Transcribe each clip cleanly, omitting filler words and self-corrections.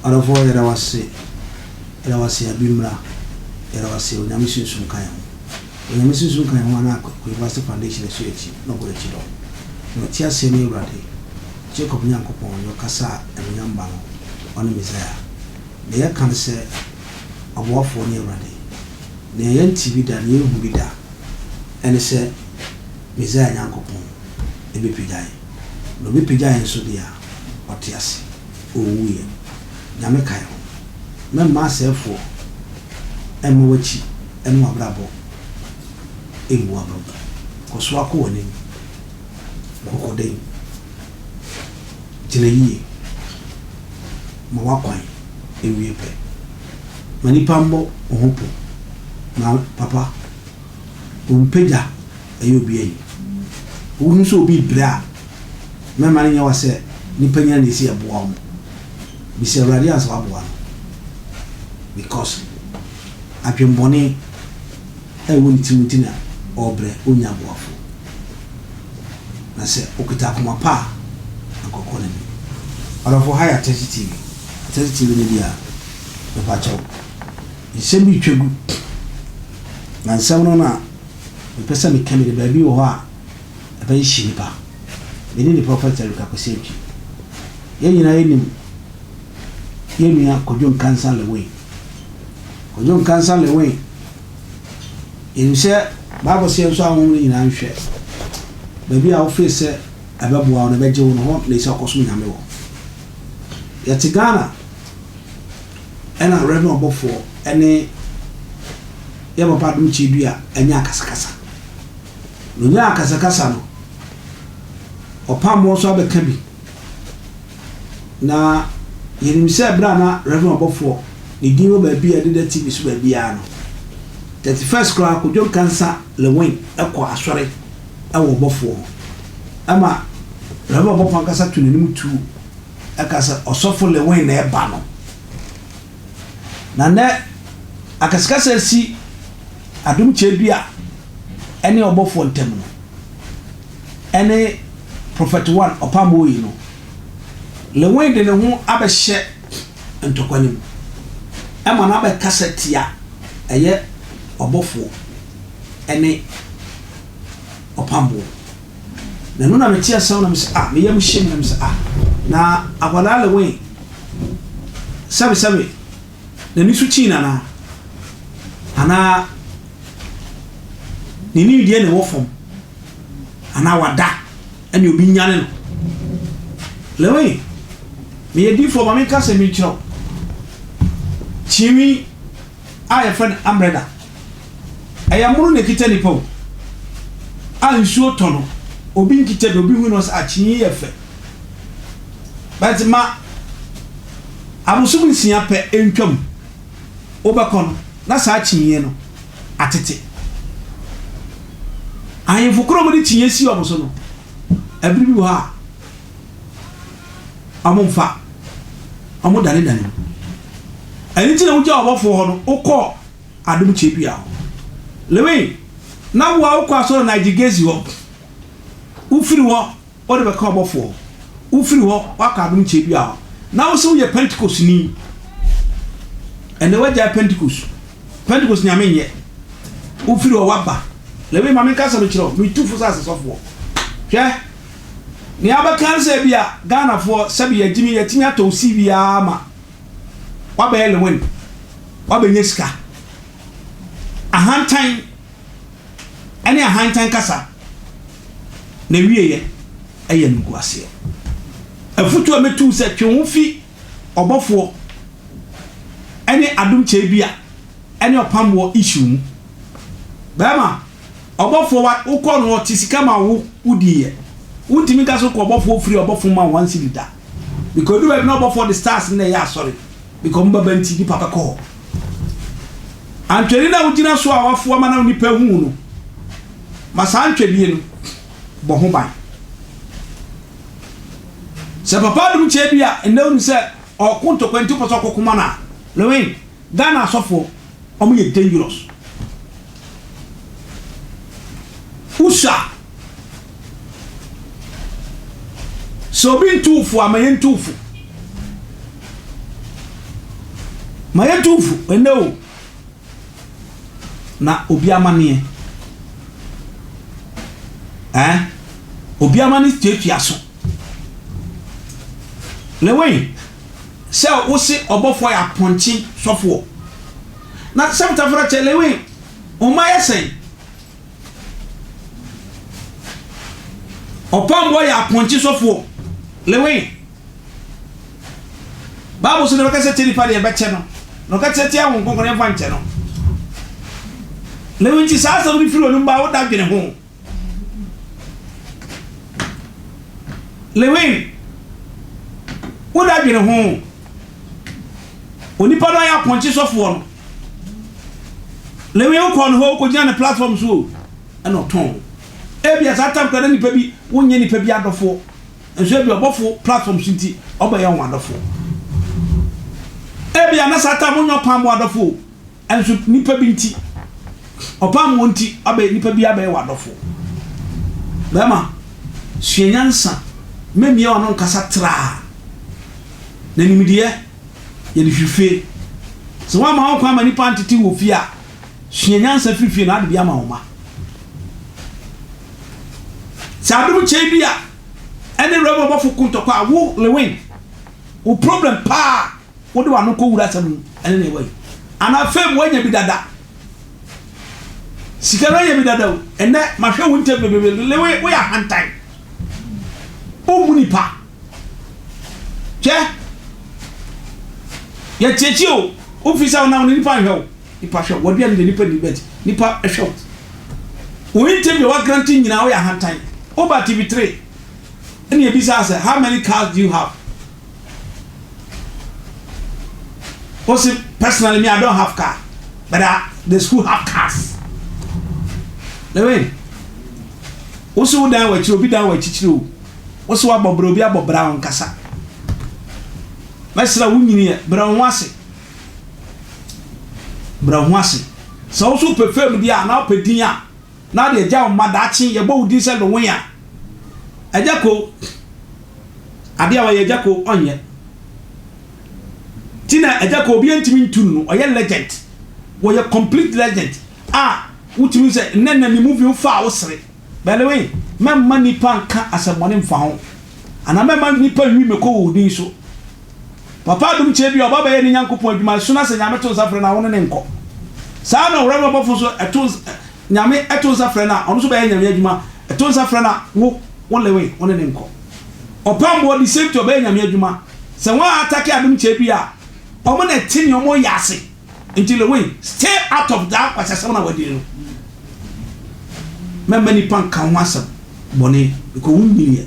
Ɔdɔfoɔ yɛda wo ase, yɛda wo ase Abi mmra, yɛda wo ase Onyame sunsum ka yɛn ho. Onyame sunsum ka yɛn ho a na Kwesi Foundation ɛso yɛn akyi na ɔbɔ yɛn akyi dɔm. Nea ɔte aseɛ ne Awurade, Jacob Nyankopɔn, nea ɔkasa a anuonyam ba no, ɔne Messiah. Nea yɛka ne sɛ, Ɔboafoɔ ne Awurade. Nea yɛnte bi da, nea yɛnhu bi da, ɛne sɛ Messiah Nyankopɔn bɛpagya yɛn. Na ɔbɛpagya yɛn nso deɛ a, ɔte ase, ɔnwuiɛ. Nyame kae ho. Mɛmma asɛefoɔ mma w'akyi ne w'abrabɔ mmu w'abam. Kɔ so ara kɔ w'anim. Nkɔkɔdɛn. Gyina yie. Ma w'akwan nwie pɛ. Ma nnipa mmɔ wo ho pɔ. Na papa, wo mpagya ɛyɛ obi ahi. Wohu sɛ obi rebrɛ a, mɛmma no nyɛ wa sɛ nnipa nyina na ɛsi ɛboa wɔn. Bisa Awurade ansa waboa no. Because adwenbɔne a ɛwɔ ne tirim nti na ɔrebrɛ, ɔnnya aboafo. Na sɛ ɔkita akoma pa a, anka ɔkɔ n'anim. Ɔdɔfo, ha yɛ Atɛsi TV. Atɛsi TV no deɛ a, mepa kyɛw. Nsɛm bi retwa gu. Na nsɛm no na mepɛ sɛ meka bi no, baabi wɔ hɔ a ɛbɛhyehye nnipa. Me ne ne Prɔfɛt Eric Akwasi Antwi. Yɛn nyinaa yɛnim yɛn nua Kojo Nkansah Lewin. Kojo Nkansah Lewin, yɛnim sɛ Bible sɛ yɛn nso ahonhom no nyinaa nhwɛ baabi a wofee sɛ ɛbɛboa wo na ɛbɛgye wo no hɔ na ɛsɛ ɔkɔsom Nyame wɔ. Yɛte Ghana ɛna Reverend ɔbɔfoɔ ɛne yɛ papa Adom Kyedua anya akasakasa. Na onyaa akasakasa no, ɔpam wɔn nso abɛka bi. Na yɛnim sɛ berɛ a na Reverend ɔbɔfoɔ ne din wɔ baabi a ɛdeda TV so baabiara no, 31st koraa Kojo Nkansah Lewin kɔ asɔre wɔ ɔbɔfoɔ hɔ. Ɛma Reverend ɔbɔfoɔ ankasa to n'anim tuo ɛka sɛ ɔsɔfo Lewin na ɛba no. Na nnɛ akasakasa asi Adom Kyerɛdua ne ɔbɔfoɔ ntam no, ɛne Prophet One Ɔpamoyi no, Lewin de ne ho abɛhyɛ ntɔkwa no mu ma no abɛkasa tia ɛyɛ ɔbɔfoɔ ne ɔpamboɔ. Na ɛno na mete asɛm na mesɛ ah, me yam hye me na mesɛ ah, na akwadaa Lewin sɛbesɛbe n'ani so kyin anaa? Anaa ne nimdeɛ na ɛwɔ fam? Anaa wada ɛne obi nyane no? Lewin, meyɛ difoɔ ma menka asɛm bi nkyerɛ wo. Kyinwi a yɛfrɛ no umbrella, ɛyɛ mono na ɛkita nipa o. A nsuo tɔ no, obi nkita bi, obi hu no sɛ ah kyinwi yɛ fɛ. But ma abosom nsia pɛ ntwam, wobɛkɔ no na saa kyiniiɛ no atete. Ahemfo korɔ a wɔde kyiniiɛ si wɔn so no, ɛbere bi wɔ hɔ a wɔmfa, wɔdanedane mu. Ɛno nti na wogyaa ɔbɔfoɔ hɔ no, wokɔɔ adom kyɛdua hɔ. Lewin, na wo a wokɔ asɔre Nigel Gezi hɔ, wofiri hɔ Wode bɛka ɔbɔfoɔ ho. Wofiri hɔ woakɔ adom kyɛdua hɔ. Na wose woyɛ Pentekostni. Ɛnnɛ woagyae Pentekost. Pentekost nyame nyɛ. Wofiri hɔ woaba. Lewi ma menka asɛm nkyerɛ wo. Metu fo sɛ asesɔfoɔ. Hwɛ, nea wobɛka ne sɛ ebia Ghanafoɔ sɛbi yɛagyimi yɛatumi atɔ wo CV ara ma woabɛyɛ Lewin. Woabɛnya sika. Ahantan. ne ahantan kasa, n'awieeɛ yɛ animguaseɛ. Afotuo a mɛtu wo sɛ twe wo ho fi ɔbɔfoɔ ne adom kyɛedua ne ɔpamboɔ issue mu. Bɛrima, ɔbɔfoɔ wa wokɔ no ɔte sika ma wo wodiiɛ. Wontumi nka sɛ wokɔ ɔbɔfoɔ firi ɔbɔfo ma wo 1 cedi da. Because ɛdu baabi na ɔbɔfoɔ de stars no na ɛyɛ asɔre. Because ɔmo bɛba nti nipa bɛkɔ hɔ. Antweri no a wogyina so a wafoa ma na nnipa hu wo no, ma saa ntwerie no bɔ ho ban. Sɛ Papa Adom kyɛ bi a nnɛ wonim sɛ ɔko ntɔkwa nti wopɛ sɛ ɔkɔko ma no a, Lewin, Ghana asɔfoɔ, ɔmo yɛ dangerous. Wosua. Sɛ obi ntu wo fo a, ma yɛntu wo fo. Ma yɛntu wo fo ɛnnɛ o, na obi amaneɛ eh, obi amane tuatua so. Lewin, sɛ wo se ɔbɔfoɔ yɛ apɔnkye sɔfoɔ, na sɛ mtafra kyɛ Lewin, wo mma yɛ sɛn? Ɔpamboɔ yɛ apɔnkye sɔfoɔ. Lewin. Bible so na ɔbɛkasa tia nipa deɛ ɛbɛkyɛ no, na ɔkasa tia Honhom Kronkron yɛmfa nkyɛ no. Lewin nti saa asɛm no firi onum ba woda dwene ho. Lewin, woda dwene ho. Onipa no ayɛ apɔnkye sɔfoɔ no. Lewin wokɔɔ ne hɔ wokɔgyina ne platform so o, ɛna ɔtɔn wo. Ebia saa tam koraa na nipa bi wonyɛ nipa bi adɔfoɔ. Nso ebia ɔbɔfo platform so nti ɔbɛyɛ wɔn adɔfoɔ. Ebia na saa tam wonyɛ ɔpamboɔ adɔfoɔ o. Nso nipa bi nti, ɔpam wo nti, abɛ nipa bi abɛyɛ w'adɔfo. Bɛrima, sua nyansa, mɛmia w'ano nkasa traa. Na nimdeɛ, yɛde hwiri fie. Sɛ woamma wo kwan ma nipa antete wo wɔ fie a, sua nyansa firi fie na ade bi ama wo mma. Sɛ adom kyɛe bi a ɛne Rev. Ɔbɔfo ko ntɔkwa a, wo, Lewin, wo problem paa Wode w'ano kɔ wura asɛm no mu ɛne nea ɛwɔ yi. Anaa fame woanya bi dada. Sika no anya bi dada o. Ɛnɛ mahwɛ wo interview bebree lewe woyɛ ahantan. Wommu nipa. Hwɛ. Yɛtiatia o. Wofi sɛ wonam no nipa nhwɛ wo. Nipa hwɛ wo. Waduane deɛ nipa ni but nipa hwɛ wo. Wo interview a wagrante nyinaa woyɛ ahantan. Woba TV3 ɛne ebisa sɛ how many cars do you have? Ɔse personally me I don't have car but I, the school have cars. Lewin, wose wo dan wɔ akyiri obi dan wɔ akyikyiri o. Wose wabɔ bra obi abɔ bra ɔnkasa. Mɛsrɛ wo nyini ɛ brɛ wo ho ase. Brɛ wo ho ase. Sɛ wo so wopɛ fame deɛ a na wopɛ din a na ade agya wo mma daakye yɛbɔ wo din sɛ Lewin a agya ko Adeɛ a ɔyɛ agya ko ɔnyɛ. Ti na agya ko obiara ntumi ntu no ɔyɛ legend. Wɔyɛ complete legend a wotumi sɛ nnɛ na ne movie wofa a wosere. By the way, mɛmma nipa nka asɛmmɔne mfa ho anaa mɛmma nipa nwi meko wɔ wo din so. Papa adom kyɛ bi a ɔba bɛyɛ ne Nyankopɔn adwuma so na sɛ Nyame to nsa frɛ no a wo ne no nkɔ. Saa na ɔwura no ɔbɔfo nso ɛto Nyame to nsa frɛ no a ɔno nso bɛyɛ Nyame adwuma ɛto nsa frɛ no a wo wo lewe wo ne no nkɔ. Ɔpam boɔ the same thing ɔbɛyɛ Nyame adwuma. Sɛ wɔn a atake adom kyɛ bi a wɔn na ɛte nea wɔn yɛ ase nti lewe stay out of that kwasiasɛm na wadi no. Mɛmma nipa nka ho asɛm bɔne because wo nyiniɛ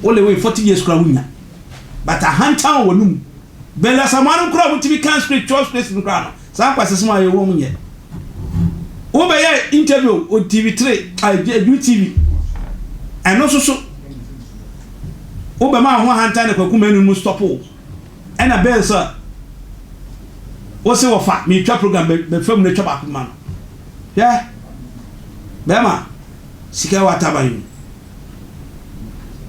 wo lewe 40 years koraa wo nya. But ahantan wɔ w'anum. Bɛn Asamoah no koraa a wotumi kan script twerɛ script no koraa no saa nkwasasɛm a yɛwɔ mu nyɛ. Wobɛyɛ interview wɔ TV3 UTV ɛno nso so wobɛma ho ahantan na Kwaku Manu mu stop wo ɛna bɛn sɛ wose wɔfa metwa program bɛfa mu na twa baako ma no. Hwɛ bɛrima sika wɔ ataban mu.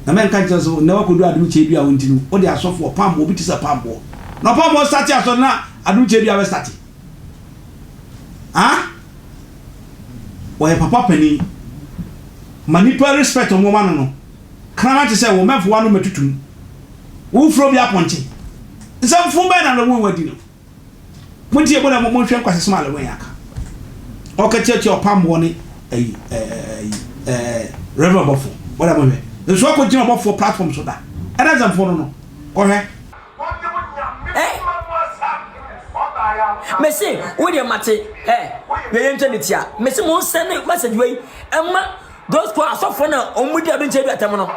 Na mɛnka nkyerɛ sɛ nnɛ wakɔdu adom kyɛ bi a wo nti no wode asɔfo ɔpamboɔ obi te sɛ pamboɔ na ɔpamboɔ starte asɔre na adom kyɛ bi a bɛstarte ah wɔyɛ papa panin ma nipa respect ɔmo ma no no kraman te sɛ wo mɛmfo wano mɛtutum wofuro bi apɔnkye nsɛmfo bɛn na lɔwɔ wadi no Montie mo na monhwɛ nkwasasɛm a Lewin aka. Ɔka kyerɛkyerɛ ɔpamboɔ ne ayi ɛɛ ɛɛ Reverend ɔbɔfoɔ. Mo na monhwɛ. Nso akɔgyina ɔbɔfoɔ platform so da. Ɛna nsɛmfo no no. Kɔhwɛ. Eh? Mese wo deɛ mate eh yɛyɛ ntwa ne tia mese mo nsɛne message wei ɛma those kɔ asɔfoɔ na wɔn di abɛnkyɛ bi atɛm no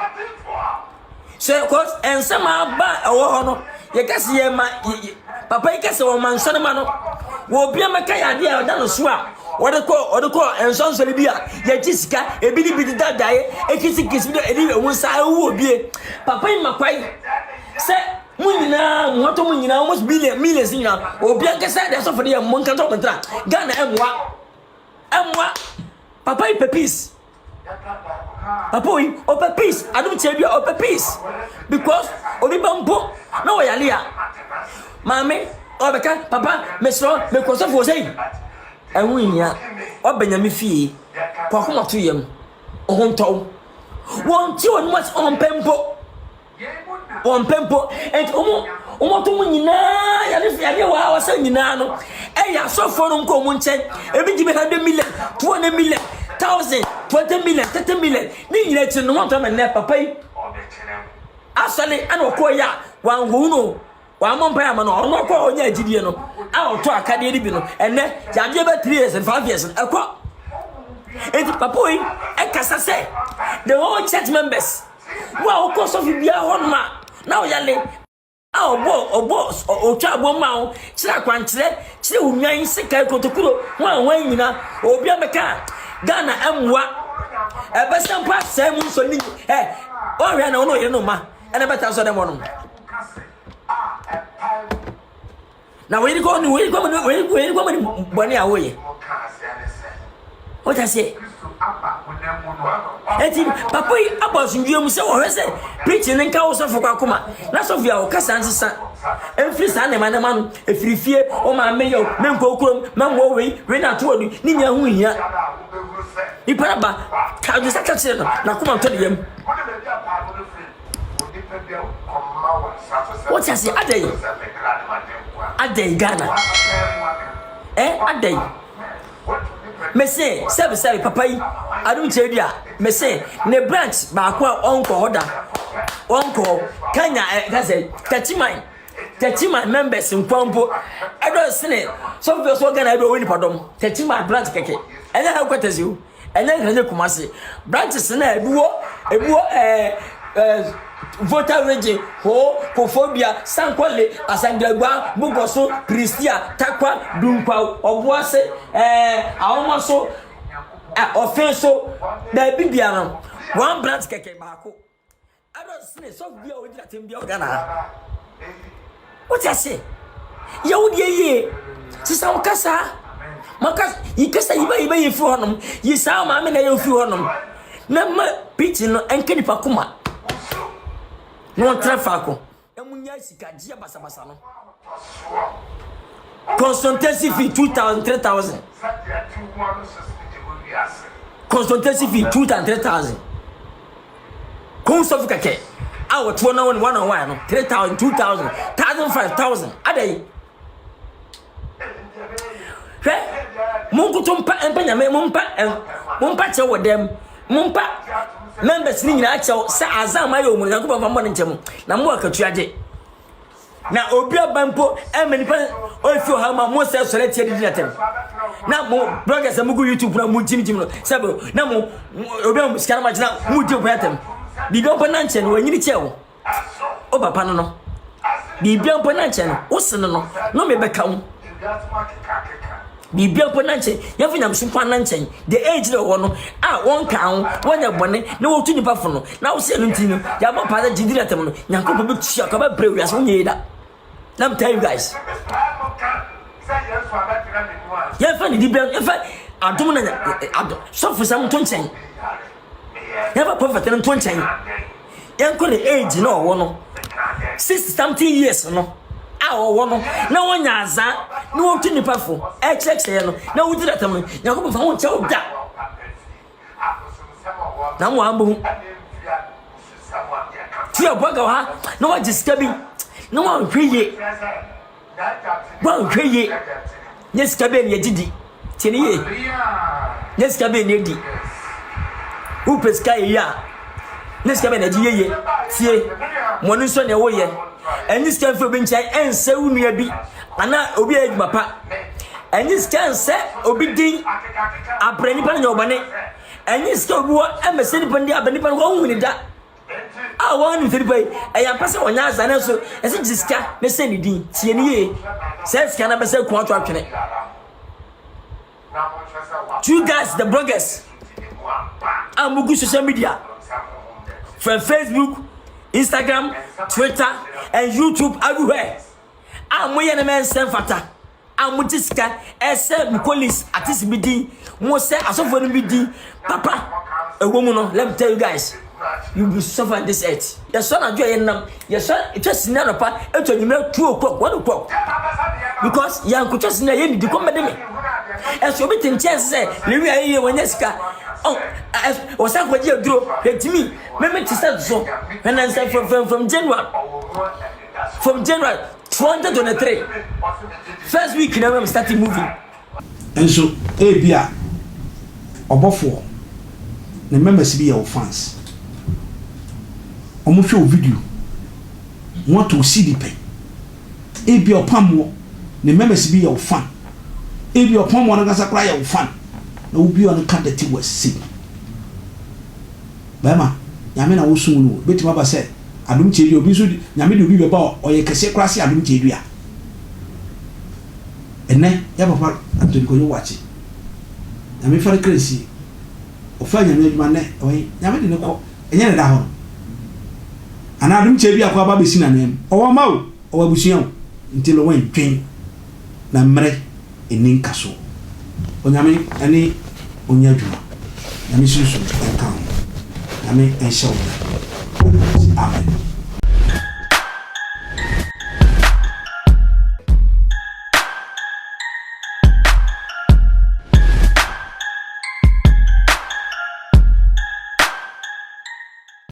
Sɛ cause nsɛm aba a ɛwɔ hɔ no yɛka sɛ yɛma papa yi ka sɛ wɔma nsɔrema no wɔ obi a mɛka yɛ adeɛ a ɔda no so a wɔde kɔ ɔde kɔ nsɔnsɔre bi a yɛgye sika ebi ne bi deda daeɛ ekisikisi bi de ɛde wɔn nsa awu obie papa yi ma kwae sɛ mo nyinaa mo atɔ mo nyinaa almost billion millions nyinaa obi ankasa de asɔfo de yɛ mo nkantɔ mo ntra Ghana ɛmoa ɛmoa papa yi pɛ peace. Papa oyi ɔpɛ peace adum kyɛ bi a ɔpɛ peace because obi ba mpo na ɔyare a maame. Ɔbɛka papa mesrɛ mekɔ sɔfo sɛ yi. Ɛho nhia. Ɔbɛ nyame fie. Kɔ akoma to yam. Ɔho ntɔw. Wɔn ti wɔn mu ase ɔmpɛ mpo. Wɔn mpɛ mpo. Nti wɔn wɔn ato mu nyinaa yare yadeɛ wɔ ha wɔsɛ nyinaa no ɛyɛ asɔfoɔ no nkɔ wɔn nkyɛn. Ebi gye bi 100 million, 200 million, 1,000, 20 million, 30 million. Ne nyinaa akyi no wɔn ntɔ mɛ nnɛ papa yi asɔre ɛna ɔkɔɔ yi a wɔn no wɔamɔ mpa ama no ɔno ɔkɔ ɔnyɛ agyidie no a ɔtɔ akadeɛ no bi no ɛnɛ yadeɛ bɛ 3 years and 5 years no ɛkɔ. Eti papa yi ɛkasa sɛ the whole church members wo a wokɔ sɔfo biara hɔnom a na ɔyale a ɔbɔ ɔbɔ ɔtwa abɔ ma wo kyerɛ akwankyerɛ kyerɛ wo nwan sika kotokuro ho a wɔn nyina obi abɛka Ghana ɛmmoa ɛbɛsɛ mpo asɛe mu nsɔ ne ɛ ɔhwɛ na ɔno ɔyere no ma ɛna bɛta sɔ dɛm hɔnom na wɔyere kɔ ne wɔyere kɔ ne wɔyere kɔ ne bɔne a wɔyɛ wɔta seɛ. Eti papa yi abɔ asomdwoe mu sɛ ɔhwɛ sɛ preaching ne nka wo sɔfo kɔ akoma na sɔfo yi a ɔkasa nsesa mfiri saa nneɛma nneɛma no efiri fie o maame yɛ o menkɔ kurom mɛmmɔ wei wei na ato adu ne nyinaa ho hia. Nipa no ba ka nsa ka kyerɛ no na akoma ntɔ ne yam. Wote ase adɛn adɛn Ghana ɛ adɛn. Mese sɛbi sɛbi papa yi adum kyerɛ bi a mese ne branch baako a ɔnkɔ hɔ da ɔnkɔ Kenya ɛ kasɛ Techiman Techiman members nkwa mpo ɛdɔ sene sɔfo bi ɔsɔ Ghana ɛdɔ ɔwɔ nipa dɔm Techiman branch kɛkɛ ɛnyɛ headquarters o ɛnyɛ nkran Kumasi branches na ebi wɔ ebi wɔ ɛɛ ɛɛ Volta Region, Ho, Koforidua, Sankɔle, Asankragua, Bogoso, Prestea, Tarkwa, Dunkwa, Ɔboase, ɛɛ Ahomaso, Ɔfen so, baabi bia no, one branch kɛkɛ baako. Ɛdɔ sene sɔfo bi a ɔgyina tem bi a ɔga na ha. Wote ase? Yɛ wo deɛ yie. Sesa wo kasa. Maka yi kasa yi ba yi ba yi firi hɔnom. Yi saa maame na yɛ firi hɔnom. Na ma preaching no ɛnka nipa koma. Na wɔn tena faako. Na mo nya sika gye basabasa no. Consultancy fee 2,000, 3,000. Consultancy fee 2,000, 3,000. Kɔn sɔfo kɛkɛ a wɔtoɔ na wɔn one on one no 3,000, 2,000, 1,500, 1,000 adai. Hwɛ, monkoto mpa mpa nyame mompa mompa kyɛw wɔ dɛm mompa members ne nyinaa kyɛw sɛ azan ma yɛ ɔmu no Nyankopɔn fa mmɔ ne nkyɛm na mo akatua gye na obi aba mpo ɛma nipa ɔfi ɔha ma mo sɛ sɔrɔ atia didi natɛm na mo bloggers a mo gu YouTube na mo gyimgyim no sɛ na mo obi a mo sika no ma gyina mo di ɔpɛ atɛm biribi mpo na nkyɛn no wɔnyini kyɛ wo o papa no no biribi mpo na nkyɛn no wo se no no no me bɛka wo biribi mpo na nkyɛn yɛmfa nyamesom mpo ana nkyɛn the age na ɔwɔ no a wɔnka ho wɔnyɛ bɔne na wɔtu nipa fo no na wo sɛ no nti no yɛabɔ paa sɛ gyidi na tɛm no Nyankopɔn bɛtua ka bɛbrɛ wiase wonyɛ yi da. Let me tell you guys, yɛmfa ne dibrɛ yɛmfa adom na adom sɔfo sɛm nto nkyɛn yɛmfa prophet no nto nkyɛn yɛnkɔ ne age na ɔwɔ no 60 something years no a ɔwɔ no na wɔnya azaa na wɔtu nipa fo ɛkyerɛkyerɛ no na wodi dɛtɛm no Nyankopɔn fa ho nkyɛ wo da na mo ambo ho ti ɔbɔ ga ha na wagye sika bi na wanhwɛ yie wanhwɛ yie nyɛ sika bɛn na yɛgye di tie ne yie nyɛ sika bɛn na yɛdi wopɛ sika yɛ yie a nyɛ sika bɛn na yɛgye yie tie mo ani nsɔ nea woyɛ ɛnyɛ sika mfiri obi nkyɛn ɛnsɛ wo nua bi anaa obi a yɛ adwuma pa ɛnyɛ sika nsɛ obi din abrɛ nipa no nyɛ ɔbɔne ɛnyɛ sika obi wɔ ɛmɛsɛ nipa no di abrɛ nipa no wɔn hu ne da a wɔn nim sɛ nipa yi ɛyɛ ampa sɛ wɔnyɛ asa ne nso ɛsɛ gye sika ne sɛ ne din tie ne yie sɛ sika na bɛsɛ kun ato atwene. To you guys, the bloggers a mugu social media from Facebook, Instagram, Twitter and YouTube everywhere a moyɛ ne mɛnsɛn fata a mogye sika ɛsɛ mo colleagues artist bi din mo sɛ asɔfoɔ no bi din papa ɛwɔ mu no. Let me tell you guys, you will suffer in this earth. Yɛsɔ anadwo a yɛnam yɛsɔ ɛtwa sini anɔpa ɛtwa anwummerɛ 2 o'clock, 1 o'clock. Because yɛankotwa sini a yɛnnidi kɔm bɛde me. Ɛso obi te nkyɛn sɛ ne wi ayɛ yie wɔnyɛ sika. Oh, wɔsan kɔgye aduro. Hwɛ me me te sɛ so. Hwɛ na nsɛ from from from January from January 2023 first week na I'm starting moving. Nso ebia ɔbɔfoɔ ne members bi yɛ wo fans. Wɔhwɛ wo video na wɔato wo CD pɛn. Ebia ɔpamboɔ ne members bi yɛ wo fan. Ebia ɔpamboɔ no ankasa koraa yɛ wo fan na wo bia ɔno ka dirty words sei. Bɛrima, Nyame na wosom no o. Ebetumi aba sɛ adom kyɛdua, obi nso Nyame de obi bɛba a ɔyɛ kɛseɛ koraa se adom kyɛdua. Ɛnnɛ, yɛ papa Anthony Kwadwo Boakye, Nyame mfa ne kra nsie, ɔfaa Nyame adwuma nnɛ, ɛwɔ he? Nyame de no kɔ, ɛnyɛ na ɛda hɔ no. Anaa adom kyɛdua kɔ aba abɛsi n'ananmu. Ɔwɔ mma o, ɔwɔ abusua o, nti Lewin dwen na mmerɛ nni nkasoɔ. Onyame ne ɔnyɛ adwuma. Nyame sunsum nka wo ho. Nyame nhyɛ wo den. Amen.